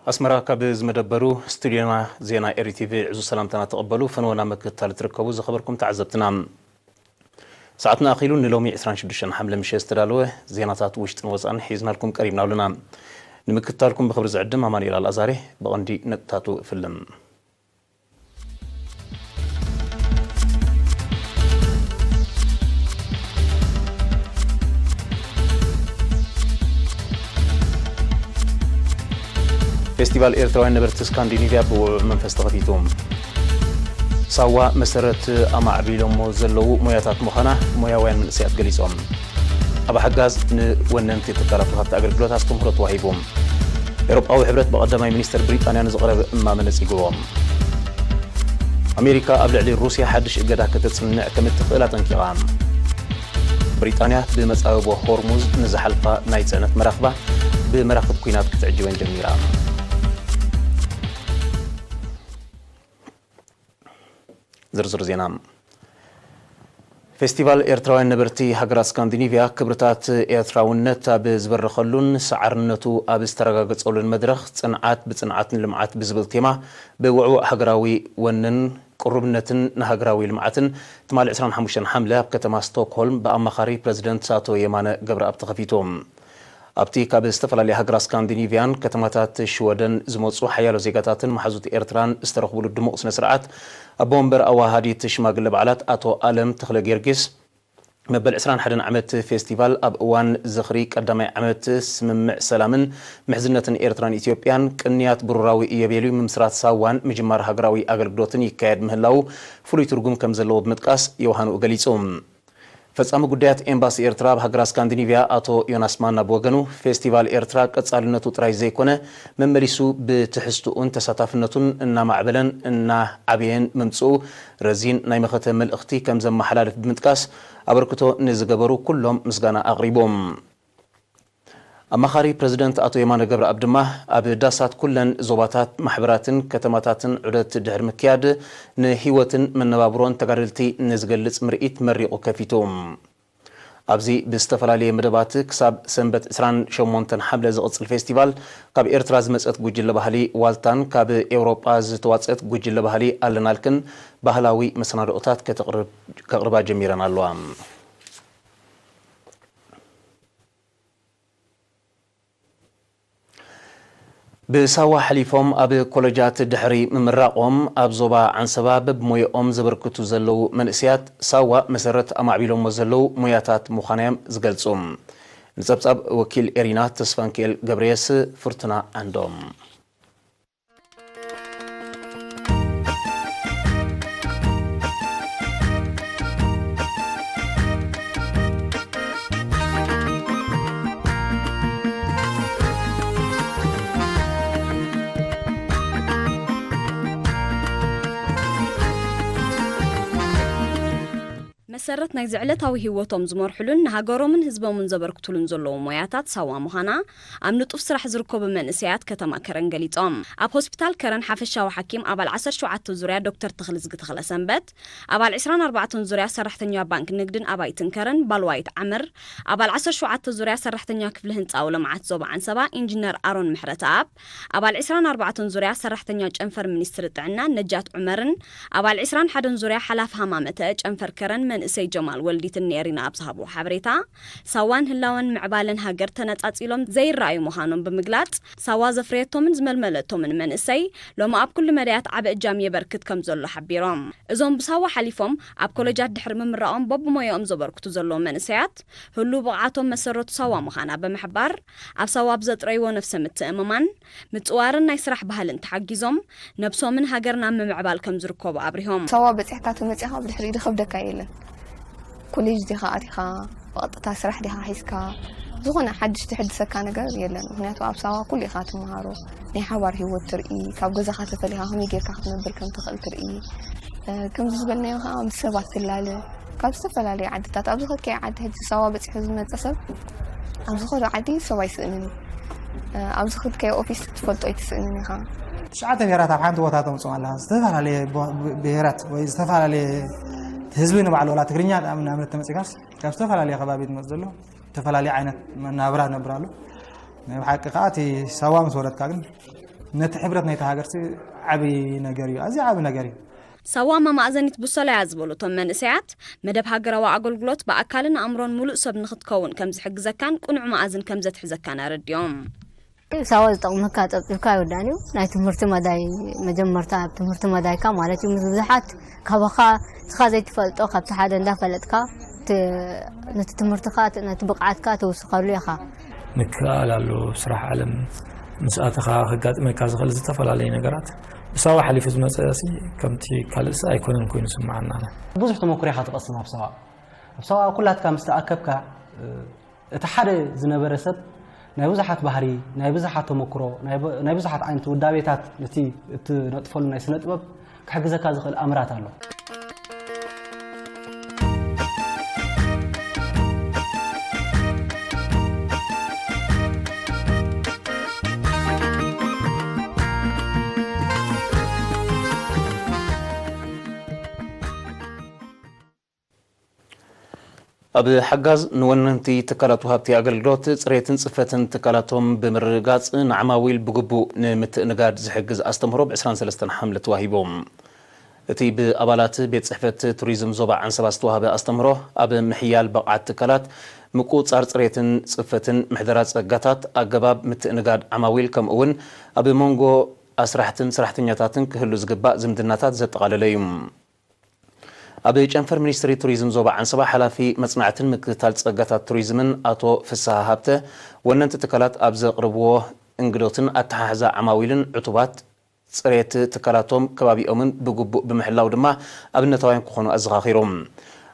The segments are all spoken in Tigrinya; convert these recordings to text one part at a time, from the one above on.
ኣስመራ ካብ ዝመደበሩ ስቱድዮና ዜና ኤሪ ቲቪ ዕዙዝ ሰላምታና ተቐበሉ። ፈነወና ምክትታል ትርከቡ ዝኸበርኩም ተዓዘብትና። ሰዓትና ኣኺሉ ንሎሚ ዕስራን ሽዱሽተን ሓምለ ምሸት ዝተዳለወ ዜናታት ውሽጥን ወጻእን ሒዝናልኩም ቀሪብና ኣለና። ንምክትታልኩም ብኽብሪ ዝዕድም ኣማኑኤል ኣልኣዛሬ። ብቐንዲ ነጥብታቱ እፍልም። ፌስቲቫል ኤርትራውያን ነበርቲ ስካንዲኒቭያ ብውዑዕ መንፈስ ተኸፊቱ። ሳዋ መሰረት ኣማዕቢሎሞ ዘለዉ ሞያታት ምዃና ሞያውያን መንእሰያት ገሊጾም። ኣብ ሓጋዝ ንወነንቲ ትካላት ወሃብቲ ኣገልግሎት ኣስተምህሮ ተዋሂቡ። ኤውሮጳዊ ሕብረት ብቐዳማይ ሚኒስተር ብሪጣንያ ንዝቐረበ እማመ ነጺግዎ። ኣሜሪካ ኣብ ልዕሊ ሩስያ ሓድሽ እገዳ ከተጽንዕ ከም እትኽእል ኣጠንቂቓ። ብሪጣንያ ብመጻብቦ ሆርሙዝ ንዝሓልፋ ናይ ጽዕነት መራኽባ ብመራኽብ ኲናት ክትዕጅበን ጀሚራ። ዝርዝር ዜና። ፌስቲቫል ኤርትራውያን ነበርቲ ሃገራት ስካንዲኒቭያ ክብርታት ኤርትራውነት ኣብ ዝበረኸሉን ሰዓርነቱ ኣብ ዝተረጋገጸሉን መድረኽ ጽንዓት ብጽንዓት ንልምዓት ብዝብል ቴማ ብውዕዉዕ ሃገራዊ ወንን ቅሩብነትን ንሃገራዊ ልምዓትን ትማሊ ዕስራን ሓሙሽተን ሓምለ ኣብ ከተማ ስቶክሆልም ብኣማኻሪ ፕረዚደንት ኣቶ የማነ ገብረኣብ ተኸፊቱ። ኣብቲ ካብ ዝተፈላለያ ሃገራት ስካንዲኒቭያን ከተማታት ሽወደን ዝመጹ ሓያሎ ዜጋታትን መሓዙት ኤርትራን ዝተረኽብሉ ድሙቕ ስነ ስርዓት ኣቦ ወንበር ኣዋሃዲት ሽማግለ በዓላት ኣቶ ኣለም ተኽለ ጊዮርጊስ መበል ዕስራን ሓደን ዓመት ፌስቲቫል ኣብ እዋን ዝኽሪ ቀዳማይ ዓመት ስምምዕ ሰላምን ምሕዝነትን ኤርትራን ኢትዮጵያን ቅንያት ብሩራዊ ኢዮቤልዩ ምምስራት ሳዋን ምጅማር ሃገራዊ ኣገልግሎትን ይካየድ ምህላዉ ፍሉይ ትርጉም ከም ዘለዎ ብምጥቃስ ዮሃንኡ ገሊጹ። ፈጻሚ ጉዳያት ኤምባሲ ኤርትራ ኣብ ሃገራት ስካንዲኒቭያ ኣቶ ዮናስ ማና ብወገኑ፣ ፌስቲቫል ኤርትራ ቀጻልነቱ ጥራይ ዘይኮነ፣ መመሊሱ ብትሕዝትኡን ተሳታፍነቱን እናማዕበለን እናዓበየን ምምጽኡ ረዚን ናይ መኸተ መልእኽቲ ከም ዘመሓላልፍ ብምጥቃስ፣ ኣበርክቶ ንዝገበሩ ኩሎም ምስጋና ኣቕሪቡ። ኣማኻሪ ፕረዚደንት ኣቶ የማነ ገብረኣብ ድማ፣ ኣብ ዳሳት ኩለን ዞባታት፣ ማሕበራትን ከተማታትን ዑደት ድሕሪ ምክያድ፣ ንህይወትን መነባብሮን ተጋደልቲ ንዝገልጽ ምርኢት መሪቑ ከፊቱ። ኣብዚ ብዝተፈላለየ መደባት ክሳብ ሰንበት ዕስራን ሸሞንተን ሓምለ ዝቕጽል ፌስቲቫል፣ ካብ ኤርትራ ዝመጸት ጉጅለ ባህሊ ዋልታን ካብ ኤውሮጳ ዝተዋጸት ጉጅለ ባህሊ ኣለናልክን ባህላዊ መሰናድኦታት ከተቕርብ-፣ ከቕርባ ጀሚረን ኣለዋ። ብሳዋ ሓሊፎም ኣብ ኮለጃት ድሕሪ ምምራቖም፣ ኣብ ዞባ ዓንሰባ በብሞያኦም ዘበርክቱ ዘለዉ መንእሰያት፣ ሳዋ መሰረት ኣማዕቢሎሞ ዘለዉ ሞያታት ምዃናዮም ዝገልጹ። ንጸብጻብ ወኪል ኤሪና ተስፋንኪኤል ገብረየስ፣ ፍርቱና ዓንዶም። መሰረት ናይዚ ዕለታዊ ህይወቶም ዝመርሕሉን ንሃገሮምን ህዝቦምን ዘበርክቱሉን ዘለዉ ሞያታት ሳዋ ምዃና ኣብ ንጡፍ ስራሕ ዝርከቡ መንእሰያት ከተማ ከረን ገሊጾም። ኣብ ሆስፒታል ከረን ሓፈሻዊ ሓኪም ኣባል ዓሰርተ ሸውዓተ ዙርያ ዶክተር ተኽልዝጊ ተኽለሰንበት፣ ኣባል ዕስራን ኣርባዕተን ዙርያ ሰራሕተኛ ባንክ ንግድን ኣባይትን ከረን ባልዋይት ዓምር፣ ኣባል ዓሰርተ ሸውዓተ ዙርያ ሰራሕተኛ ክፍሊ ህንጻዊ ልምዓት ዞባ ዓንሰባ ኢንጂነር ኣሮን ምሕረተኣብ፣ ኣባል ዕስራን ኣርባዕተን ዙርያ ሰራሕተኛ ጨንፈር ሚኒስትሪ ጥዕና ነጃት ዑመርን ኣባል ዕስራን ሓደን ዙርያ ሓላፊ ሃማመተ ጨንፈር ከረን መንእሰይ ጀማል ወልዲትን ነይሪና ኣብ ዝሃብዎ ሓበሬታ፣ ሳዋን ህላወን ምዕባለን ሃገር ተነጻጺሎም ዘይረኣዩ ምዃኖም ብምግላጽ፣ ሳዋ ዘፍረየቶምን ዝመልመለቶምን መንእሰይ ሎሚ ኣብ ኩሉ መዳያት ዓቢ እጃም የበርክት ከም ዘሎ ሓቢሮም። እዞም ብሳዋ ሓሊፎም ኣብ ኮለጃት ድሕሪ ምምራቖም በብሞያኦም ዘበርክቱ ዘለዉ መንእሰያት፣ ህሉው ብቕዓቶም መሰረቱ ሳዋ ምዃና ብምሕባር፣ ኣብ ሳዋ ብዘጥረይዎ ነፍሰ ምትእምማን፣ ምጽዋርን ናይ ስራሕ ባህልን ተሓጊዞም፣ ነብሶምን ሃገርን ኣብ ምምዕባል ከም ዝርከቡ ኣብሪሆም። ሳዋ በጺሕካ ተመጺኻ ብድሕሪኡ ዝኸብደካ የለን። ኮሌጅ ዲኻ ኣቲኻ፣ ብቐጥታ ስራሕ ዲኻ ሒዝካ፣ ዝኾነ ሓድሽ ዝሕድሰካ ነገር የለን። ምኽንያቱ ኣብ ሳዋ ኩሉ ኢኻ ትመሃሮ። ናይ ሓባር ህይወት ትርኢ፣ ካብ ገዛኻ ተፈሊኻ ከመይ ጌርካ ክትነብር ከም ትኽእል ትርኢ። እ፣ ከምዚ ዝበልናዮ ከኣ ምስ ሰባት ትላለ። ካብ ዝተፈላለየ ዓድታት፣ ኣብ ዝኸድካዮ ዓዲ፣ ሕጂ ሳዋ በጺሑ ዝመጸ ሰብ፣ ኣብ ዝኸዶ ዓዲ ሰብ ኣይስእንን እዩ። እ፣ ኣብ ዝኸድካዮ ኦፊስ ትፈልጦ ኣይትስእንን ኢኻ። ትሽዓተ ብሄራት ኣብ ሓንቲ ቦታ ተምጽኦም ኣለኻ። ዝተፈላለየ ብ-፣ ብ-፣ ብሄራት ወይ ዝተፈላለየ ህዝቢ ንባዕሉ፣ ዋላ ትግርኛ ደኣ ንኣብነት ተመጺእካስ፣ ካብ ዝተፈላለየ ከባቢ ዝመጽእ ዘሎ ዝተፈላለየ ዓይነት መናብራ ዝነብር ኣሎ። ናይ ብሓቂ ከኣ እቲ ሳዋ ምስ ወረድካ ግን ነቲ ሕብረት ናይቲ ሃገርሲ ዓብዪ ነገር እዩ፣ ኣዝዩ ዓብዪ ነገር እዩ። ሳዋ መማእዘኒት ቡሶላ እያ ዝበሉ እቶም መንእሰያት፣ መደብ ሃገራዊ ኣገልግሎት ብኣካልን ኣእምሮን ሙሉእ ሰብ ንኽትከውን ከም ዝሕግዘካን ቅኑዕ መኣዝን ከም ዘትሕዘካን ኣረዲኦም። ሳዋ ዝጠቕመካ ጸብጺብካ ኣይወዳእን እዩ። ናይ ትምህርቲ መዳይ መጀመርታ ኣብ ትምህርቲ መዳይካ ማለት እዩ። ምስ ብዙሓት ካባኻ ንስኻ ዘይትፈልጦ ካብቲ ሓደ እንዳፈለጥካ ት- ነቲ ትምህርትኻ ት- ነቲ ብቕዓትካ ትውስኸሉ ኢኻ። ምክእኣል ኣሎ። ስራሕ ዓለም ምስ ኣተኻ ከጋጥመካ ዝኽእል ዝተፈላለዩ ነገራት ብሳዋ ሓሊፉ ዝመፀ ሲ ከምቲ ካልእ ሲ ኣይኮነን ኮይኑ ስምዓና። ኣነ ብዙሕ ተመኩሮ ኢኻ ትቐስም ኣብ ሳዋ። ኣብ ሳዋ ኩላትካ ምስ ተኣከብካ እቲ ሓደ ዝነበረ ሰብ ናይ ብዙሓት ባህሪ፣ ናይ ብዙሓት ተመኩሮ፣ ናይ ብዙሓት ዓይነት ውዳቤታት ነቲ እትነጥፈሉ ናይ ስነ ጥበብ ክሕግዘካ ዝኽእል ኣምራት ኣሎ። ኣብ ሓጋዝ ንወነንቲ ትካላት ወሃብቲ ኣገልግሎት ጽሬትን ጽፈትን ትካላቶም ብምርግጋጽ ንዓማዊል ብግቡእ ንምትእንጋድ ዝሕግዝ ኣስተምህሮ ብ ዕስራን ሰለስተን ሓምለ ተዋሂቦም። እቲ ብኣባላት ቤት ጽሕፈት ቱሪዝም ዞባ ዓንሰባ ዝተዋህበ ኣስተምህሮ ኣብ ምሕያል ብቕዓት ትካላት፣ ምቁጽጻር ጽሬትን ጽፈትን፣ ምሕደራ ጸጋታት፣ ኣገባብ ምትእንጋድ ዓማዊል ከምኡ እውን ኣብ መንጎ ኣስራሕትን ሰራሕተኛታትን ክህሉ ዝግባእ ዝምድናታት ዘጠቓለለ እዩ። ኣብ ጨንፈር ሚኒስትሪ ቱሪዝም ዞባ ዓንሰባ ሓላፊ መጽናዕትን ምክትታል ጸጋታት ቱሪዝምን ኣቶ ፍስሃ ሃብተ፣ ወነንቲ ትካላት ኣብ ዘቕርብዎ እንግዶትን ኣተሓሕዛ ዓማዊልን ዕቱባት፣ ጽሬት ትካላቶም ከባቢኦምን ብግቡእ ብምሕላው ድማ ኣብነታውያን ክኾኑ ኣዘኻኺሮም።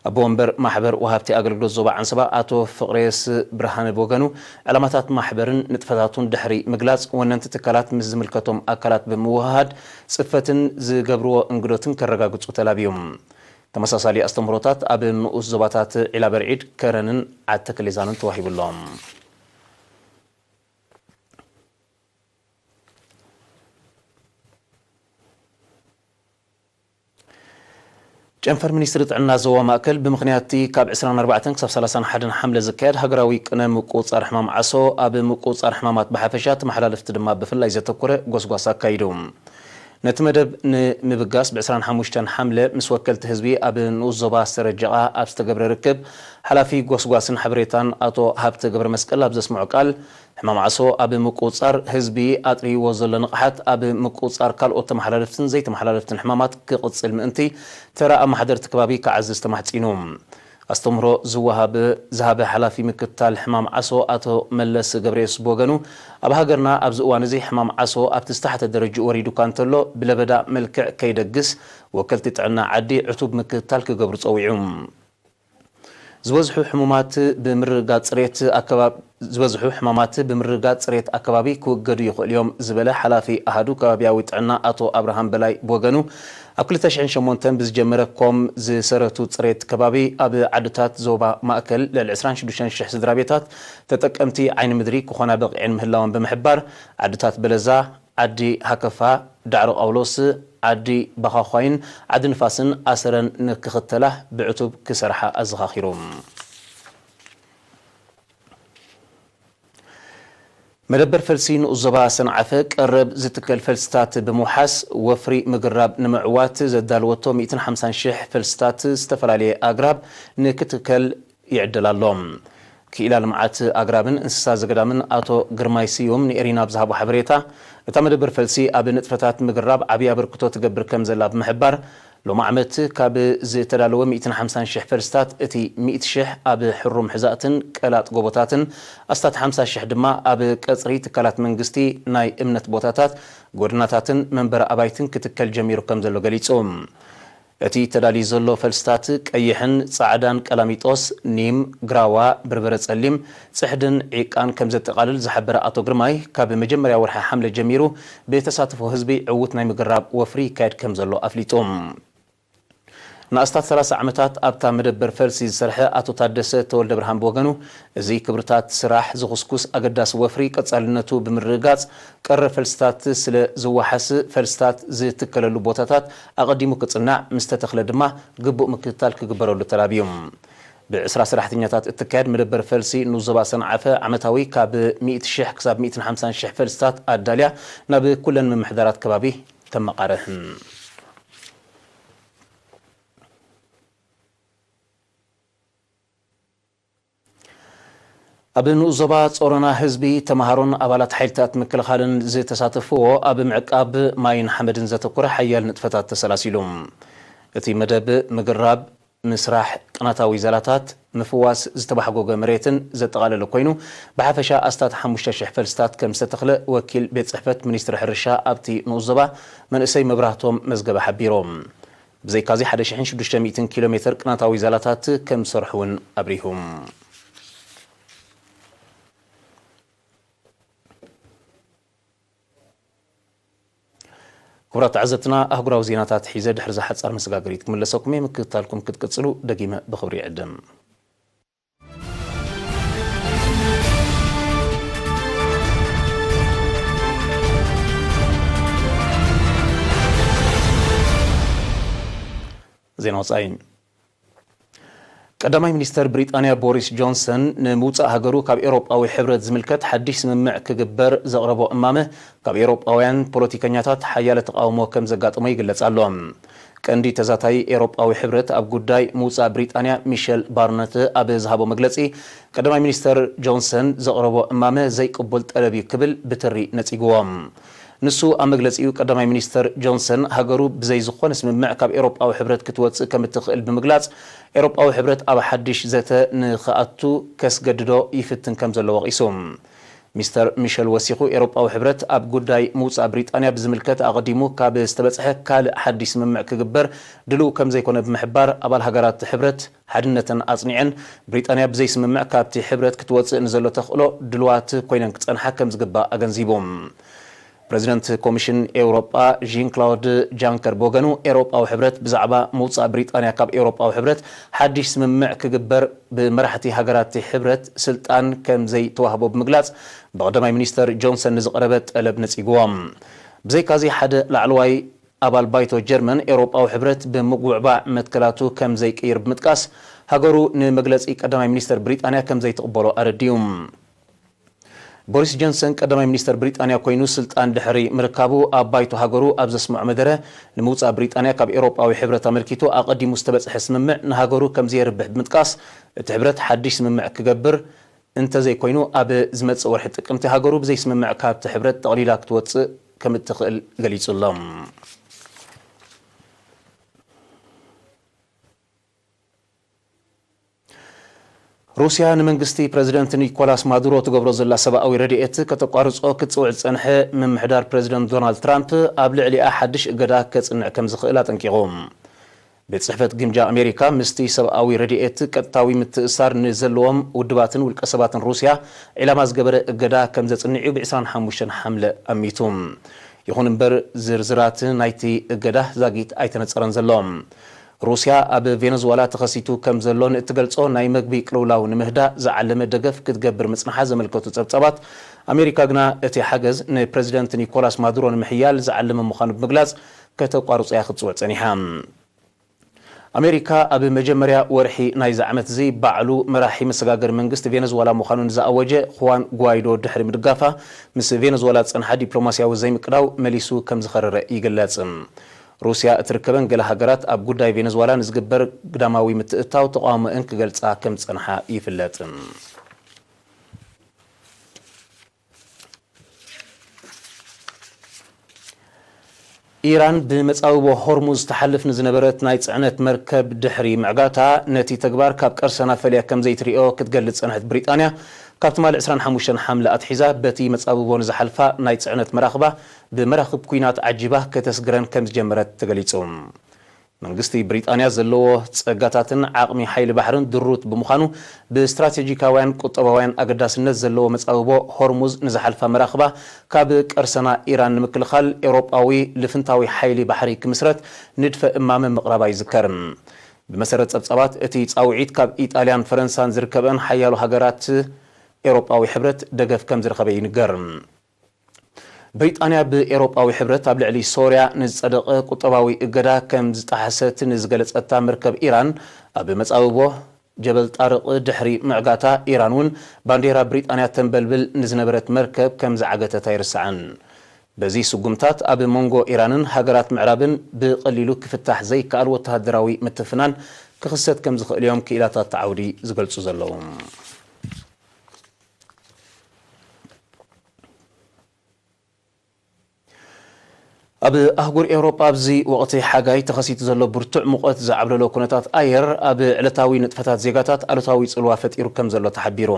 ኣቦ ወንበር ማሕበር ወሃብቲ ኣገልግሎት ዞባ ዓንሰባ ኣቶ ፍቕሬስ ብርሃነ ብወገኑ፣ ዕላማታት ማሕበርን ንጥፈታቱን ድሕሪ ምግላጽ፣ ወነንቲ ትካላት ምስ ዝምልከቶም ኣካላት ብምውህሃድ ጽፈትን ዝገብርዎ እንግዶትን ከረጋግጹ ተላብዮም። ተመሳሳሊ ኣስተምህሮታት ኣብ ንኡስ ዞባታት ዒላበርዒድ፣ ከረንን ዓዲ ተክሌዛንን ተዋሂቡ ኣሎ። ጨንፈር ሚኒስትሪ ጥዕና ዞባ ማእከል ብምኽንያት እቲ ካብ ዕስራን ኣርባዕተን ክሳብ ሰላሳን ሓደን ሓምለ ዝካየድ ሃገራዊ ቅነ ምቁጽጻር ሕማም ዓሶ ኣብ ምቁጽጻር ሕማማት ብሓፈሻ ተመሓላለፍቲ ድማ ብፍላይ ዘተኮረ ጎስጓስ ኣካይዱ። ነቲ መደብ ንምብጋስ ብ ዕስራን ሓሙሽተን ሓምለ ምስ ወከልቲ ህዝቢ ኣብ ንኡስ ዞባ ሰረጀቓ ኣብ ዝተገብረ ርክብ ሓላፊ ጎስጓስን ሓበሬታን ኣቶ ሃብተ ገብረ መስቀል ኣብ ዘስምዖ ቃል ሕማም ዓሶ ኣብ ምቁጽጻር ህዝቢ ኣጥርይዎ ዘሎ ንቕሓት ኣብ ምቁጽጻር ካልኦት ተመሓላለፍትን ዘይተመሓላለፍትን ሕማማት ክቕጽል ምእንቲ ተራ ኣመሓደርቲ ከባቢ ክዓዝዝ ተማሕጺኑ። ኣስተምህሮ ዝወሃብ ዝሃበ ሓላፊ ምክትታል ሕማም ዓሶ ኣቶ መለስ ገብረየሱስ ብወገኑ ኣብ ሃገርና ኣብዚ እዋን እዚ ሕማም ዓሶ ኣብቲ ዝተሓተ ደረጅኡ ወሪዱ እኳ እንተሎ ብለበዳ መልክዕ ከይደግስ ወከልቲ ጥዕና ዓዲ ዕቱብ ምክትታል ክገብሩ ጸዊዑ። ዝበዝሑ ሕሙማት ብምርግጋጽ ጽሬት ኣከባቢ ዝበዝሑ ሕማማት ብምርግጋጽ ጽሬት ኣከባቢ ክውገዱ ይኽእሉ እዮም ዝበለ ሓላፊ ኣሃዱ ከባቢያዊ ጥዕና ኣቶ ኣብርሃም በላይ ብወገኑ ኣብ ክልተ ሽሕን ሸሞንተን ብዝጀመረ ኮም ዝሰረቱ ጽሬት ከባቢ ኣብ ዓድታት ዞባ ማእከል ልዕሊ ዕስራን ሽዱሽተን ሽሕ ስድራ ቤታት ተጠቀምቲ ዓይኒ ምድሪ ክኾና በቒዐን ምህላወን ብምሕባር ዓድታት በለዛ፣ ዓዲ ሃከፋ፣ ዳዕሮ ቃውሎስ፣ ዓዲ ባኻዃይን ዓዲ ንፋስን ኣሰረን ንክኽተላ ብዕቱብ ክሰርሓ ኣዘኻኺሩ። መደበር ፈልሲ ንኡስ ዞባ ሰንዓፈ ቀረብ ዝትከል ፈልስታት ብምውሓስ ወፍሪ ምግራብ ንምዕዋት ዘዳለወቶ ሚእትን ሓምሳን ሽሕ ፈልስታት ዝተፈላለየ ኣግራብ ንክትከል ይዕደል ኣሎ። ክኢላ ልምዓት ኣግራብን እንስሳ ዘገዳምን ኣቶ ግርማይ ስዩም ንኤሪና ብዝሃቦ ሓበሬታ፣ እታ መደበር ፈልሲ ኣብ ንጥፈታት ምግራብ ዓብዪ ኣበርክቶ ትገብር ከም ዘላ ብምሕባር፣ ሎሚ ዓመት ካብ ዝተዳለወ ሚእትን ሓምሳን ሽሕ ፈልስታት እቲ ሚእቲ ሽሕ ኣብ ሕሩም ሕዛእትን ቀላጥ ጎቦታትን ኣስታት ሓምሳ ሽሕ ድማ ኣብ ቀጽሪ ትካላት መንግስቲ፣ ናይ እምነት ቦታታት፣ ጎደናታትን መንበሪ ኣባይትን ክትከል ጀሚሩ ከም ዘሎ ገሊጹ። እቲ ተዳልዩ ዘሎ ፈልስታት ቀይሕን ጻዕዳን ቀላሚጦስ፣ ኒም፣ ግራዋ፣ በርበረ ጸሊም፣ ጽሕድን ዒቃን ከም ዘጠቓልል ዝሓበረ ኣቶ ግርማይ፣ ካብ መጀመርያ ወርሒ ሓምለ ጀሚሩ ብተሳትፎ ህዝቢ ዕዉት ናይ ምግራብ ወፍሪ ይካየድ ከም ዘሎ ኣፍሊጡ። ንኣስታት ሰላሳ ዓመታት ኣብታ መደበር ፈልሲ ዝሰርሐ ኣቶ ታደሰ ተወልደብርሃን ብወገኑ፣ እዚ ክብርታት ስራሕ ዝኹስኩስ ኣገዳሲ ወፍሪ ቀጻልነቱ ብምርግጋጽ፣ ቀረ ፈልስታት ስለ ዝወሓስ፣ ፈልስታት ዝትከለሉ ቦታታት ኣቐዲሙ ክጽናዕ፣ ምስ ተተኽለ ድማ ግቡእ ምክትታል ክግበረሉ ተላብዩ። ብዕስራ ሰራሕተኛታት እትካየድ መደበር ፈልሲ ንዞባ ሰንዓፈ ዓመታዊ ካብ ሚእቲ ሽሕ ክሳብ ሚእትን ሓምሳን ሽሕ ፈልስታት ኣዳልያ ናብ ኩለን ምምሕዳራት ከባቢ ተመቓርሕ። ኣብ ንኡስ ዞባ ጾሮና ህዝቢ፣ ተመሃሮን ኣባላት ሓይልታት ምክልኻልን ዝተሳተፍዎ ኣብ ምዕቃብ ማይን ሓመድን ዘተኮረ ሓያል ንጥፈታት ተሰላሲሉ። እቲ መደብ ምግራብ፣ ምስራሕ ቅናታዊ ዛላታት፣ ምፍዋስ ዝተባሕጎገ መሬትን ዘጠቓለለ ኮይኑ፣ ብሓፈሻ ኣስታት ሓሙሽተ ሽሕ ፈልስታት ከም ዝተተኽለ ወኪል ቤት ጽሕፈት ሚኒስትሪ ሕርሻ ኣብቲ ንኡስ ዞባ መንእሰይ መብራህቶም መዝገበ ሓቢሮም። ብዘይካዚ ሓደ ሽሕን ሽዱሽተ ሚእትን ኪሎ ሜትር ቅናታዊ ዛላታት ከም ዝሰርሑ እውን ኣብሪሁ። ክቡራት ተዓዘብትና፣ ኣህጉራዊ ዜናታት ሒዘ ድሕሪ እዛ ሓጻር መሰጋገሪት ክምለሰኩም እየ። ምክትታልኩም ክትቅጽሉ ደጊመ ብኽብሪ ይዕድም። ዜና ወጻኢ። ቀዳማይ ሚኒስተር ብሪጣንያ ቦሪስ ጆንሰን፣ ንምውጻእ ሃገሩ ካብ ኤውሮጳዊ ሕብረት ዝምልከት ሓድሽ ስምምዕ ክግበር ዘቕረቦ እማመ፣ ካብ ኤውሮጳውያን ፖለቲከኛታት ሓያለ ተቓውሞ ከም ዘጋጠሞ ይግለጽ ኣሎ። ቀንዲ ተዛታይ ኤውሮጳዊ ሕብረት ኣብ ጉዳይ ምውጻእ ብሪጣንያ፣ ሚሸል ባርነት፣ ኣብ ዝሃቦ መግለጺ፣ ቀዳማይ ሚኒስተር ጆንሰን ዘቕረቦ እማመ ዘይቅቡል ጠለብ እዩ ክብል ብትሪ ነጺግዎ። ንሱ ኣብ መግለጺኡ፣ ቀዳማይ ሚኒስተር ጆንሰን ሃገሩ ብዘይ ዝኾነ ስምምዕ ካብ ኤውሮጳዊ ሕብረት ክትወጽእ ከም እትኽእል ብምግላጽ፣ ኤውሮጳዊ ሕብረት ኣብ ሓድሽ ዘተ ንኽኣቱ ከስገድዶ ይፍትን ከም ዘሎ ወቒሱ። ሚስተር ሚሸል ወሲኹ፣ ኤውሮጳዊ ሕብረት ኣብ ጉዳይ ምውጻእ ብሪጣንያ ብዝምልከት ኣቐዲሙ ካብ ዝተበጽሐ ካልእ ሓድሽ ስምምዕ ክግበር ድልው ከም ዘይኮነ ብምሕባር፣ ኣባል ሃገራት ሕብረት ሓድነተን ኣጽኒዐን፣ ብሪጣንያ ብዘይ ስምምዕ ካብቲ ሕብረት ክትወጽእ ንዘሎ ተኽእሎ ድልዋት ኮይነን ክጸንሓ ከም ዝግባእ ኣገንዚቡ። ፕረዚደንት ኮሚሽን ኤውሮጳ ዢን ክላውድ ጃንከር ብወገኑ፣ ኤውሮጳዊ ሕብረት ብዛዕባ ምውጻእ ብሪጣንያ ካብ ኤውሮጳዊ ሕብረት ሓድሽ ስምምዕ ክግበር ብመራሕቲ ሃገራት ሕብረት ስልጣን ከም ዘይተዋህቦ ብምግላጽ፣ ብቐዳማይ ሚኒስተር ጆንሰን ንዝቐረበ ጠለብ ነጺግዎ። ብዘይካዚ፣ ሓደ ላዕለዋይ ኣባል ባይቶ ጀርመን፣ ኤውሮጳዊ ሕብረት ብምጉዕባዕ መትከላቱ ከም ዘይቅይር ብምጥቃስ፣ ሃገሩ ንመግለጺ ቀዳማይ ሚኒስተር ብሪጣንያ ከም ዘይትቕበሎ ኣረዲኡ። ቦሪስ ጆንሰን ቀዳማይ ሚኒስተር ብሪጣንያ ኮይኑ ስልጣን ድሕሪ ምርካቡ፣ ኣብ ባይቶ ሃገሩ ኣብ ዘስምዖ መደረ፣ ንምውጻእ ብሪጣንያ ካብ ኤውሮጳዊ ሕብረት ኣመልኪቱ ኣቐዲሙ ዝተበጽሐ ስምምዕ ንሃገሩ ከም ዘየርብሕ ብምጥቃስ፣ እቲ ሕብረት ሓድሽ ስምምዕ ክገብር እንተዘይኮይኑ፣ ኣብ ዝመጽእ ወርሒ ጥቅምቲ ሃገሩ ብዘይ ስምምዕ ካብቲ ሕብረት ጠቕሊላ ክትወጽእ ከም እትኽእል ገሊጹ ኣሎ። ሩስያ ንመንግስቲ ፕረዚደንት ኒኮላስ ማዱሮ ትገብሮ ዘላ ሰብኣዊ ረድኤት ከተቋርጾ ክትጽውዕ ዝጸንሐ ምምሕዳር ፕረዚደንት ዶናልድ ትራምፕ፣ ኣብ ልዕሊኣ ሓድሽ እገዳ ከጽንዕ ከም ዝኽእል ኣጠንቂቑ። ቤት ጽሕፈት ግምጃ ኣሜሪካ፣ ምስቲ ሰብኣዊ ረድኤት ቀጥታዊ ምትእስሳር ንዘለዎም ውድባትን ውልቀ ሰባትን ሩስያ ዒላማ ዝገበረ እገዳ ከም ዘጽንዕ እዩ ብ ዕስራን ሓሙሽተን ሓምለ ኣሚቱ። ይኹን እምበር፣ ዝርዝራት ናይቲ እገዳ ዛጊት ኣይተነጸረን ዘሎ። ሩስያ ኣብ ቬነዙዋላ ተኸሲቱ ከም ዘሎ ንእትገልጾ ናይ መግቢ ቅልውላው ንምህዳእ ዝዓለመ ደገፍ ክትገብር ምጽንሓ ዘመልከቱ ጸብጻባት፣ ኣሜሪካ ግና እቲ ሓገዝ ንፕረዚደንት ኒኮላስ ማዱሮ ንምሕያል ዝዓለመ ምዃኑ ብምግላጽ፣ ከተቋርጾ እያ ክትጽውዕ ጸኒሓ። ኣሜሪካ ኣብ መጀመርያ ወርሒ ናይዚ ዓመት እዚ ባዕሉ መራሒ መሰጋገሪ መንግስቲ ቬነዙዋላ ምዃኑ ንዝኣወጀ ኹዋን ጓይዶ ድሕሪ ምድጋፋ፣ ምስ ቬነዙዋላ ዝጸንሓ ዲፕሎማስያዊ ዘይምቅዳው መሊሱ ከም ዝኸረረ ይግለጽ። ሩስያ እትርከበን ገለ ሃገራት ኣብ ጉዳይ ቬነዙዋላ ንዝግበር ግዳማዊ ምትእትታው ተቓውሞአን ክገልጻ ከም ዝጸንሓ ይፍለጥ። ኢራን ብመጻብቦ ሆርሙዝ ትሓልፍ ንዝነበረት ናይ ጽዕነት መርከብ ድሕሪ ምዕጋታ፣ ነቲ ተግባር ካብ ቀርሰና ፈልያ ከም ዘይትሪኦ ክትገልጽ ጸንሐት ብሪጣንያ፣ ካብ ትማሊ ዕስራን ሓሙሽተን ሓምለ ኣትሒዛ በቲ መጻብቦ ንዝሓልፋ ናይ ጽዕነት መራኽባ ብመራኽብ ኲናት ዓጂባ ከተስግረን ከም ዝጀመረት ተገሊጹ። መንግስቲ ብሪጣንያ ዘለዎ ጸጋታትን ዓቕሚ ሓይሊ ባሕርን ድሩት ብምዃኑ፣ ብስትራቴጂካውያን ቁጠባውያን ኣገዳስነት ዘለዎ መጻብቦ ሆርሙዝ ንዝሓልፋ መራኽባ ካብ ቀርሰና ኢራን ንምክልኻል፣ ኤውሮጳዊ ልፍንታዊ ሓይሊ ባሕሪ ክምስረት ንድፈ እማመ ምቕራባ ይዝከር። ብመሰረት ጸብጻባት፣ እቲ ጻውዒት ካብ ኢጣልያን ፈረንሳን ዝርከበን ሓያሎ ሃገራት ኤውሮጳዊ ሕብረት ደገፍ ከም ዝረኸበ ይንገር። ብሪጣንያ ብኤውሮጳዊ ሕብረት ኣብ ልዕሊ ሶርያ ንዝጸደቐ ቁጠባዊ እገዳ ከም ዝጠሓሰት ንዝገለጸታ መርከብ ኢራን፣ ኣብ መጻብቦ ጀበል ጣርቕ ድሕሪ ምዕጋታ፣ ኢራን እውን ባንዴራ ብሪጣንያ ተንበልብል ንዝነበረት መርከብ ከም ዝዓገተት ኣይርሳዕን። በዚ ስጉምታት፣ ኣብ መንጎ ኢራንን ሃገራት ምዕራብን ብቐሊሉ ክፍታሕ ዘይከኣል ወተሃደራዊ ምትፍናን ክኽሰት ከም ዝኽእል እዮም ክኢላታት ዓውዲ ዝገልጹ ዘለዉ። ኣብ ኣህጉር ኤውሮጳ ኣብዚ ወቕቲ ሓጋይ ተኸሲቱ ዘሎ ብርቱዕ ሙቐት ዝዓብለሎ ኩነታት ኣየር፣ ኣብ ዕለታዊ ንጥፈታት ዜጋታት ኣሉታዊ ጽልዋ ፈጢሩ ከም ዘሎ ተሓቢሩ።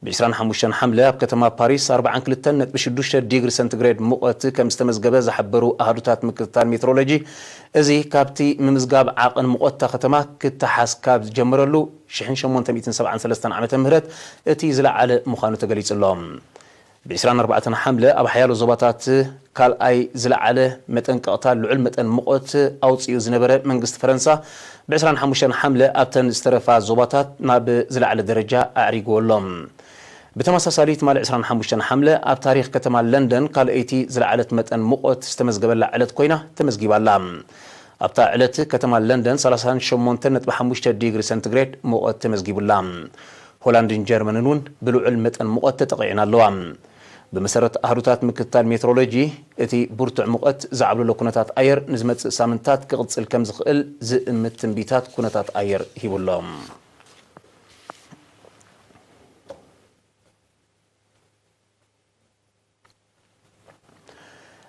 ብ ዕስራን ሓሙሽተን ሓምለ ኣብ ከተማ ፓሪስ ኣርባዓን ክልተን ነጥቢ ሽዱሽተ ዲግሪ ሰንቲግሬድ ሙቐት ከም ዝተመዝገበ ዝሓበሩ ኣሃዱታት ምክትታል ሜትሮሎጂ፣ እዚ ካብቲ ምምዝጋብ ዓቐን ሙቐት እታ ከተማ ክተሓዝ ካብ ዝጀመረሉ ሽሕን ሸሞንተ ሚእትን ሰብዓን ሰለስተን ዓመተ ምህረት እቲ ዝለዓለ ምዃኑ ተገሊጹ ኣሎ። ብ ዕስራን ኣርባዕተን ሓምለ ኣብ ሓያሎ ዞባታት ካልኣይ ዝለዓለ መጠንቀቕታ ልዑል መጠን ሙቐት ኣውጺኡ ዝነበረ መንግስቲ ፈረንሳ፣ ብ ዕስራን ሓሙሽተን ሓምለ ኣብተን ዝተረፋ ዞባታት ናብ ዝለዓለ ደረጃ ኣዕሪግዎ ኣሎ። ብተመሳሳሊ፣ ትማሊ ዕስራን ሓሙሽተን ሓምለ ኣብ ታሪኽ ከተማ ለንደን ካልኣይቲ ዝለዓለት መጠን ሙቐት ዝተመዝገበላ ዕለት ኮይና ተመዝጊባ ኣላ። ኣብታ ዕለት ከተማ ለንደን ሰላሳን ሸሞንተን ነጥቢ ሓሙሽተ ዲግሪ ሰንቲግሬድ ሙቐት ተመዝጊቡላ። ሆላንድን ጀርመንን እውን ብልዑል መጠን ሙቐት ተጠቒዐን ኣለዋ። ብመሰረት ኣሃዱታት ምክትታል ሜትሮሎጂ፣ እቲ ብርቱዕ ሙቐት ዝዓብለሎ ኩነታት ኣየር ንዝመጽእ ሳምንታት ክቕጽል ከም ዝኽእል ዝእምት ትንቢታት ኩነታት ኣየር ሂቡ ኣሎ።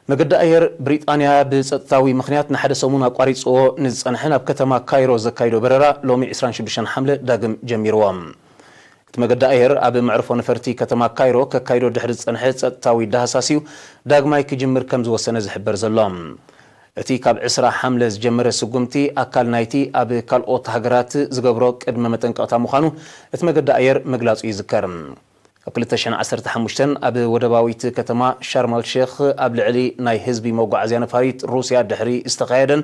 መገዲ ኣየር ብሪጣንያ ብጸጥታዊ ምኽንያት ንሓደ ሰሙን ኣቋሪጽዎ ንዝጸንሐ ናብ ከተማ ካይሮ ዘካይዶ በረራ ሎሚ ዕስራን ሽዱሽተን ሓምለ ዳግም ጀሚርዎ። እቲ መገዲ ኣየር ኣብ መዕርፎ ነፈርቲ ከተማ ካይሮ ከካይዶ ድሕሪ ዝጸንሐ ጸጥታዊ ዳህሳስ እዩ ዳግማይ ክጅምር ከም ዝወሰነ ዝሕበር ዘሎ። እቲ ካብ ዕስራ ሓምለ ዝጀመረ ስጉምቲ ኣካል ናይቲ ኣብ ካልኦት ሃገራት ዝገብሮ ቅድመ መጠንቀቕታ ምዃኑ እቲ መገዲ ኣየር ምግላጹ ይዝከር። ኣብ ክልተ ሽሕን ዓሰርተ ሓሙሽተን ኣብ ወደባዊት ከተማ ሻርም ኣል ሼኽ ኣብ ልዕሊ ናይ ህዝቢ መጓዓዝያ ነፋሪት ሩስያ ድሕሪ ዝተኻየደን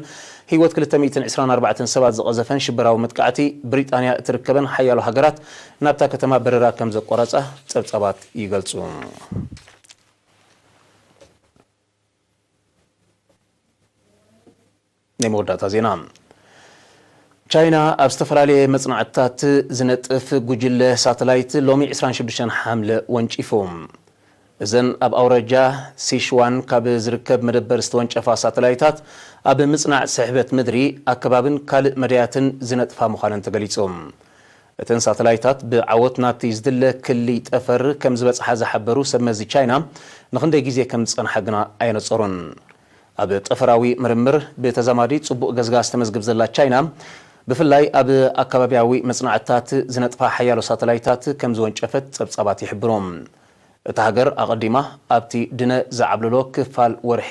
ህይወት ክልተ ሚእትን ዕስራን ኣርባዕተን ሰባት ዝቐዘፈን ሽበራዊ መጥቃዕቲ፣ ብሪጣንያ እትርከበን ሓያሎ ሃገራት ናብታ ከተማ በረራ ከም ዘቋረጻ ጸብጻባት ይገልጹ። ናይ መወዳእታ ዜና። ቻይና ኣብ ዝተፈላለየ መጽናዕትታት ዝነጥፍ ጉጅለ ሳተላይት ሎሚ ዕስራን ሽዱሽተን ሓምለ ወንጪፉ። እዘን ኣብ ኣውራጃ ሲሽዋን ካብ ዝርከብ መደበር ዝተወንጨፋ ሳተላይታት፣ ኣብ ምጽናዕ ስሕበት ምድሪ፣ ኣከባብን ካልእ መዳያትን ዝነጥፋ ምዃነን ተገሊጹ። እተን ሳተላይታት ብዓወት ናብቲ ዝድለ ክሊ ጠፈር ከም ዝበጽሓ ዝሓበሩ ሰብ መዚ ቻይና፣ ንኽንደይ ግዜ ከም ዝጸንሓ ግና ኣየነጸሩን። ኣብ ጠፈራዊ ምርምር ብተዛማዲ ጽቡቕ ገስጋስ ተመዝግብ ዘላ ቻይና፣ ብፍላይ ኣብ ኣከባብያዊ መጽናዕትታት ዝነጥፋ ሓያሎ ሳተላይታት ከም ዝወንጨፈት ጸብጻባት ይሕብሩ። እታ ሃገር ኣቐዲማ ኣብቲ ድነ ዝዓብለሎ ክፋል ወርሒ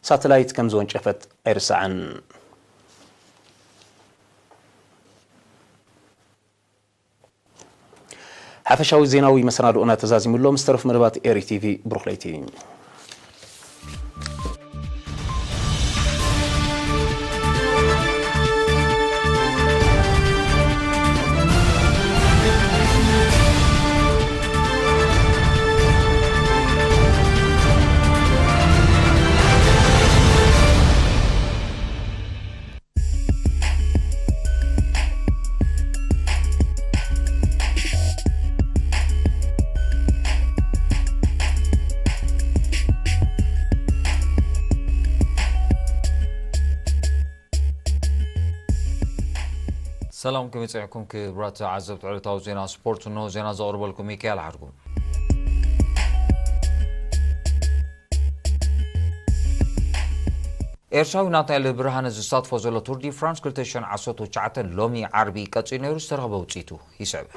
ሳተላይት ከም ዝወንጨፈት ኣይርሳዕን። ሓፈሻዊ ዜናዊ መሰናድኦና ተዛዚሙ ኣሎ። ምስ ተረፉ መደባት ኤሪ ቲቪ ብሩኽ ለይቲ። ሰላም፣ ከመይ ጸኒሕኩም ክቡራት ተዓዘብቲ ዕለታዊ ዜና ስፖርት? እንሆ ዜና ዘቕርበልኩም ሚካኤል ሓድጉ። ኤርትራዊ ናትናኤል ብርሃነ ዝሳትፎ ዘሎ ቱር ዲ ፍራንስ ክልተ ሽሕን ዓሰርተ ትሽዓተን ሎሚ ዓርቢ ቀጺሉ ነይሩ። ዝተረኽበ ውጽኢቱ ይስዕብ።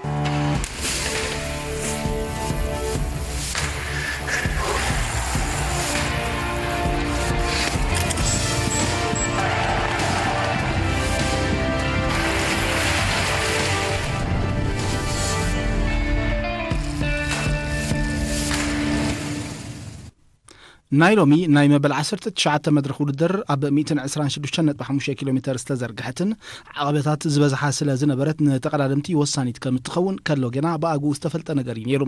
ናይ ሎሚ ናይ መበል ዓሰርተ ትሽዓተ መድረኽ ውድድር ኣብ ሚእትን ዕስራን ሽዱሽተን ነጥቢ ሓሙሽተ ኪሎ ሜተር ዝተዘርግሐትን ዓቐበታት ዝበዝሓ ስለ ዝነበረት ንተቐዳደምቲ ወሳኒት ከም እትኸውን ከሎ ገና ብኣግኡ ዝተፈልጠ ነገር እዩ ነይሩ።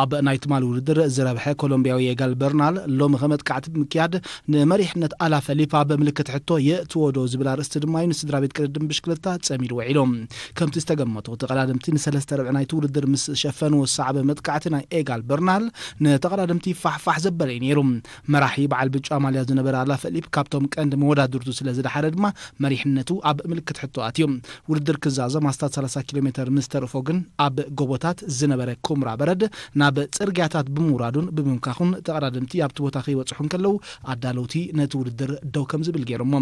ኣብ ናይ ትማሊ ውድድር ዝረብሐ ኮሎምቢያዊ ኤጋል በርናል ሎሚ ከመጥቃዕቲ ብምክያድ ንመሪሕነት ኣላ ፈሊፕ ኣብ ምልክት ሕቶ የእትዎ ዶ ዝብል ኣርእስቲ ድማ እዩ ንስድራ ቤት ቅድድም ብሽክለታ ጸሚዱ ውዒሉ። ከምቲ ዝተገመቶ ተቐዳደምቲ ንሰለስተ ርብዒ ናይቲ ውድድር ምስ ሸፈኑ ሳዕበ መጥቃዕቲ ናይ ኤጋል በርናል ንተቐዳደምቲ ፋሕፋሕ ዘበለ እዩ ነይሩ። መራሒ በዓል ብጫ ማልያ ዝነበረ ኣላ ፈሊፕ ካብቶም ቀንዲ መወዳድርቱ ስለ ዝደሓረ ድማ መሪሕነቱ ኣብ ምልክት ሕቶ ኣትዩ። ውድድር ክዛዘም ኣስታት ሰላሳ ኪሎ ሜተር ምስ ተርፎ ግን ኣብ ጎቦታት ዝነበረ ኩምራ በረድ ናብ ጽርግያታት ብምውራዱን ብምምካኹን ተቐዳደምቲ ኣብቲ ቦታ ከይበጽሑ እንከለዉ ኣዳለውቲ ነቲ ውድድር ደው ከም ዝብል ገይሮሞ።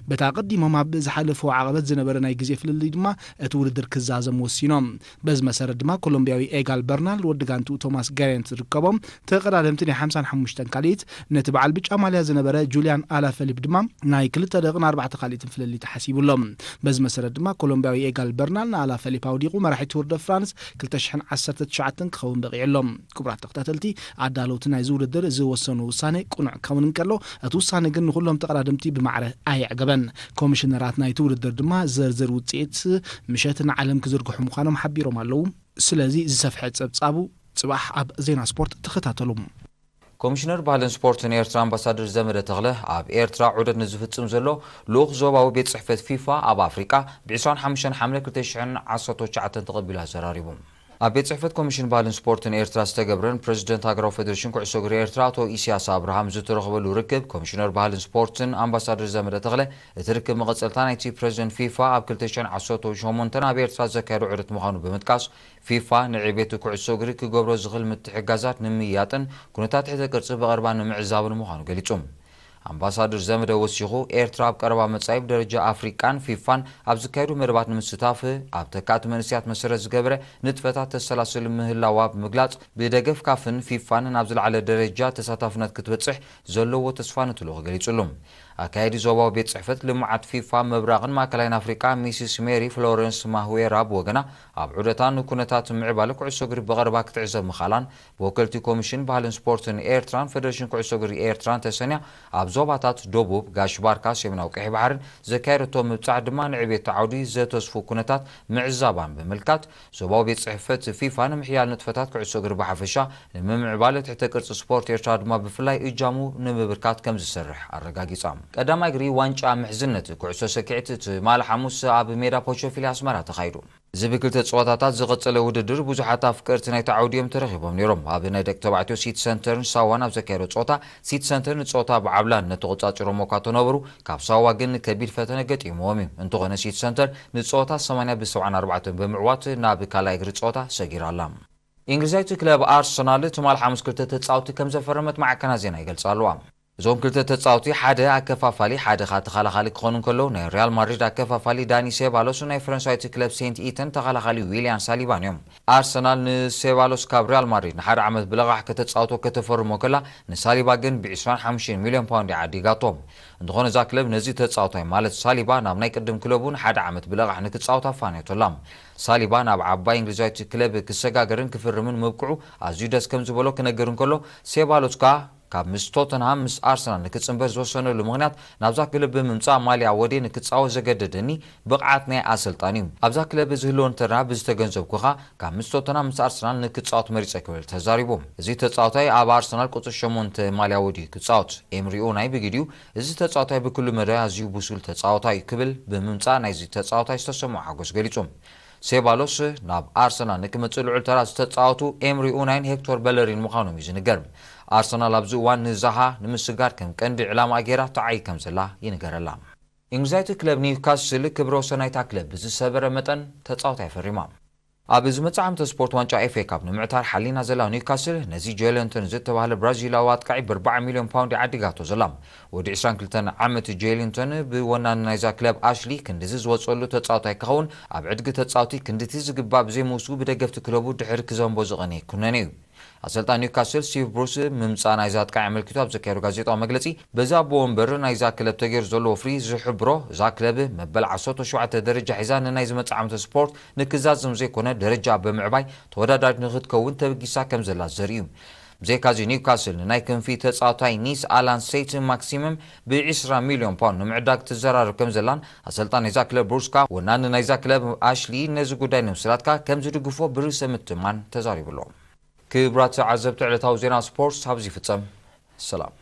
በታ ኣቐዲሞም ኣብ ዝሓለፍዎ ዓቐበት ዝነበረ ናይ ግዜ ፍልልይ ድማ እቲ ውድድር ክዛዘም ወሲኖም። በዚ መሰረት ድማ ኮሎምቢያዊ ኤጋል በርናል ወዲ ጋንትኡ ቶማስ ጋሬንት ዝርከቦም ተቐዳደምቲ ናይ ሓምሳን ሓሙሽተን ካልኢት ነቲ በዓል ብጫ ማልያ ዝነበረ ጁልያን ኣላ ፈሊፕ ድማ ናይ ክልተ ደቂቕን ኣርባዕተ ካልኢትን ፍልልይ ተሓሲቡሎም። በዚ መሰረት ድማ ኮሎምቢያዊ ኤጋል በርናል ንኣላ ፈሊፕ ኣውዲቑ መራሒ ቱር ደ ፍራንስ ክልተ ሽሕን ዓሰርተ ትሽዓተን ክኸውን በቒዑ ኣሎ። ክቡራት ተኸታተልቲ፣ ኣዳለውቲ ናይዚ ውድድር ዝወሰኑ ውሳኔ ቅኑዕ ክኸውን እንከሎ እቲ ውሳኔ ግን ንኹሎም ተቐዳደምቲ ብማዕረ ኣየዕገበን። ኮሚሽነራት ናይቲ ውድድር ድማ ዝርዝር ውፅኢት ምሸት ንዓለም ክዝርግሑ ምዃኖም ሓቢሮም ኣለዉ። ስለዚ ዝሰፍሐ ጸብጻቡ ጽባሕ ኣብ ዜና ስፖርት ተኸታተሉ። ኮሚሽነር ባህልን ስፖርትን ኤርትራ ኣምባሳደር ዘመደ ተኽለ ኣብ ኤርትራ ዑደት ንዝፍጽም ዘሎ ልኡኽ ዞባዊ ቤት ጽሕፈት ፊፋ ኣብ ኣፍሪቃ ብ ዕስራን ሓሙሽተን ሓምለ ክልተ ሽሕን ዓሰርተ ትሽዓተን ተቐቢሉ ኣዘራሪቡ። ኣብ ቤት ጽሕፈት ኮሚሽን ባህልን ስፖርትን ኤርትራ ዝተገብረን ፕረዚደንት ሃገራዊ ፌደሬሽን ኩዕሶ እግሪ ኤርትራ ኣቶ ኢሲያስ ኣብርሃም ዝተረኽበሉ ርክብ ኮሚሽነር ባህልን ስፖርትን ኣምባሳደር ዘመደ ተኽለ እቲ ርክብ መቐጸልታ ናይቲ ፕረዚደንት ፊፋ ኣብ ክልተ ሽሕን ዓሰርተ ሸሞንተን ኣብ ኤርትራ ዘካየዶ ዑደት ምዃኑ ብምጥቃስ ፊፋ ንዕቤት ኩዕሶ እግሪ ክገብሮ ዝኽእል ምትሕግጋዛት ንምይያጥን ኩነታት ትሕተ ቅርጺ ብቐረባ ንምዕዛብን ምዃኑ ገሊጹ። ኣምባሳደር ዘመደ ወሲኹ፣ ኤርትራ ኣብ ቀረባ መጻኢ ብደረጃ ኣፍሪቃን ፊፋን ኣብ ዝካየዱ መደባት ንምስታፍ ኣብ ተካእቲ መንእሰያት መሰረት ዝገበረ ንጥፈታት ተሰላስል ምህላዋ ብምግላጽ፣ ብደገፍ ካፍን ፊፋን ናብ ዝለዓለ ደረጃ ተሳታፍነት ክትበጽሕ ዘለዎ ተስፋ ንትልኡኽ ገሊጹ ኣሎ። ኣካያዲ ዞባዊ ቤት ጽሕፈት ልምዓት ፊፋ ምብራቕን ማእከላይን ኣፍሪቃ ሚስስ ሜሪ ፍሎረንስ ማህዌራ ብወገና ኣብ ዑደታ ንኩነታት ምዕባለ ኩዕሶ እግሪ ብቐረባ ክትዕዘብ ምኻላን ብወከልቲ ኮሚሽን ባህልን ስፖርትን ኤርትራን ፌደሬሽን ኩዕሶ እግሪ ኤርትራን ተሰንያ ኣብ ዞባታት ደቡብ፣ ጋሽ ባርካ፣ ሰሜናዊ ቀይሕ ባሕርን ዘካየደቶ ምብጻሕ ድማ ንዕቤት ዓውዲ ዘተስፉ ኩነታት ምዕዛባን ብምልካት ዞባዊ ቤት ጽሕፈት ፊፋ ንምሕያል ንጥፈታት ኩዕሶ እግሪ ብሓፈሻ ንምምዕባል ትሕተ ቅርጺ ስፖርት ኤርትራ ድማ ብፍላይ እጃሙ ንምብርካት ከም ዝሰርሕ ኣረጋጊጻ። ቀዳማይ እግሪ ዋንጫ ምሕዝነት ኩዕሶ ሰኪዔት ትማሊ ሓሙስ ኣብ ሜዳ ፖቾፊሊ ኣስመራ ተኻይዱ። እዚ ብክልተ ጸወታታት ዝቐጸለ ውድድር ብዙሓት ኣፍቀርቲ ናይቲ ዓውዲ እዮም ተረኺቦም ነይሮም። ኣብ ናይ ደቂ ተባዕትዮ ሲቲ ሰንተርን ሳዋን ኣብ ዘካየዶ ጸወታ ሲቲ ሰንተር ንጸወታ ብዓብላልነት ተቖጻጺሮሞ እኳ ተነበሩ ካብ ሳዋ ግን ከቢድ ፈተነ ገጢምዎም እዩ። እንተኾነ ሲቲ ሰንተር ንጸወታ ሰማንያ ብ ሰብዓን ኣርባዕተን ብምዕዋት ናብ ካልኣይ እግሪ ጸወታ ሰጊራ ኣላ። እንግሊዛዊት ክለብ ኣርሰናል ትማል ሓሙስ ክልተ ተጻወቲ ከም ዘፈረመት ማዕከናት ዜና ይገልጻ ኣለዋ። እዞም ክልተ ተጻወቲ ሓደ ኣከፋፋሊ ሓደ ኸኣ ተኸላኻሊ ክኾኑ እንከለዉ ናይ ሪያል ማድሪድ ኣከፋፋሊ ዳኒ ሴባሎስ ናይ ፈረንሳዊት ክለብ ሴንት ኢተን ተኸላኻሊ ዊልያን ሳሊባን እዮም። ኣርሰናል ንሴባሎስ ካብ ሪያል ማድሪድ ንሓደ ዓመት ብለቓሕ ከተጻውቶ ከተፈርሞ ከላ ንሳሊባ ግን ብ ዕስራን ሓሙሽተን ሚልዮን ፓውንድ እያ ዓዲጋቶ። እንተኾነ እዛ ክለብ ነዚ ተጻውታይ ማለት ሳሊባ ናብ ናይ ቅድም ክለቡ ንሓደ ዓመት ብለቓሕ ንክጻወት ኣፋንዮቶ ኣላ። ሳሊባ ናብ ዓባይ እንግሊዛዊት ክለብ ክሰጋገርን ክፍርምን ምብቅዑ ኣዝዩ ደስ ከም ዝበሎ ክነግር እንከሎ ሴባሎስ ከኣ ካብ ምስ ቶተንሃም ምስ ኣርሰናል ንክጽንበር ዝወሰነሉ ምኽንያት ናብዛ ክለብ ብምምጻእ ማልያ ወዴ ንክጻወት ዘገደደኒ ብቕዓት ናይ ኣሰልጣኒ እዩ። ኣብዛ ክለብ ዝህልወን ተራ ብዝተገንዘብኩ ከኣ ካብ ምስ ቶተንሃም ምስ ኣርሰናል ንክጻወት መሪጸ ክብል ተዛሪቡ። እዚ ተጻዋታይ ኣብ ኣርሰናል ቁጽሪ ሸሞንተ ማልያ ወዴ ክጻወት ኤምሪ ኡናይ ብግዲኡ እዚ ተጻዋታይ ብኩሉ መዳይ ኣዝዩ ብሱል ተጻዋታይ ክብል ብምምጻእ ናይዚ ተጻዋታይ ዝተሰምዖ ሓጎስ ገሊጹ። ሴባሎስ ናብ ኣርሰናል ንክመጽእ ልዑል ተራ ዝተጻወቱ ኤምሪ ኡናይን ሄክቶር በለሪን ምዃኖም እዩ ዝንገር። ኣርሰናል ኣብዚ እዋን ንዛሃ ንምስጋር ከም ቀንዲ ዕላማ ገይራ ትዓዪ ከም ዘላ ይንገረላ። እንግሊዛዊት ክለብ ኒውካስል ክብረ ወሰን ናይታ ክለብ ብዝሰበረ መጠን ተጻዋታይ ፈሪማ። ኣብ ዝመጽእ ዓመተ ስፖርት ዋንጫ ኤፍ ኤ ካፕ ንምዕታር ሓሊና ዘላ ኒውካስል ነዚ ጆኤሊንተን ዝተባህለ ብራዚላዊ ኣጥቃዒ ብኣርባዓ ሚልዮን ፓውንድ እያ ዓዲጋቶ ዘላ። ወዲ ዕስራን ክልተን ዓመት ጆኤሊንተን ብወናኒ ናይዛ ክለብ ኣሽሊ ክንድዚ ዝወጸሉ ተጻዋታይ ክኸውን ኣብ ዕድጊ ተጻወቲ ክንድቲ ዝግባእ ብዘይምውስኡ ብደገፍቲ ክለቡ ድሕሪ ክዘንቦ ዝቐነየ ኩነኔ እዩ። ኣሰልጣኒ ኒውካስል ስቲቭ ብሩስ ምምጻእ ናይዛ ኣጥቃዒ ኣመልኪቱ ኣብ ዘካየዶ ጋዜጣዊ መግለጺ በዚ ኣቦ ወንበር ናይዛ ክለብ ተገይሩ ዘሎ ወፍሪ ዝሕብሮ እዛ ክለብ መበል ዓሰርተ ሸውዓተ ደረጃ ሒዛ ንናይ ዝመጽእ ዓመተ ስፖርት ንክዛዝም ዘይኮነ ደረጃ ብምዕባይ ተወዳዳሪት ንክትከውን ተበጊሳ ከም ዘላ ዘርኢ እዩ። ብዘይካዚ ኒውካስል ንናይ ክንፊ ተጻዋታይ ኒስ ኣላን ሴንት ማክሲምም ብ20 ሚልዮን ፓውንድ ንምዕዳግ ትዘራረብ ከም ዘላን ኣሰልጣን ናይዛ ክለብ ብሩስካ ወናኒ ናይዛ ክለብ ኣሽሊ ነዚ ጉዳይ ንምስላትካ ከም ዝድግፎ ብርእሰ ምትማን ተዛሪቡ ኣሎ። ክቡራት ተዓዘብቲ ዕለታዊ ዜና ስፖርት ኣብዚ ይፍጸም። ሰላም።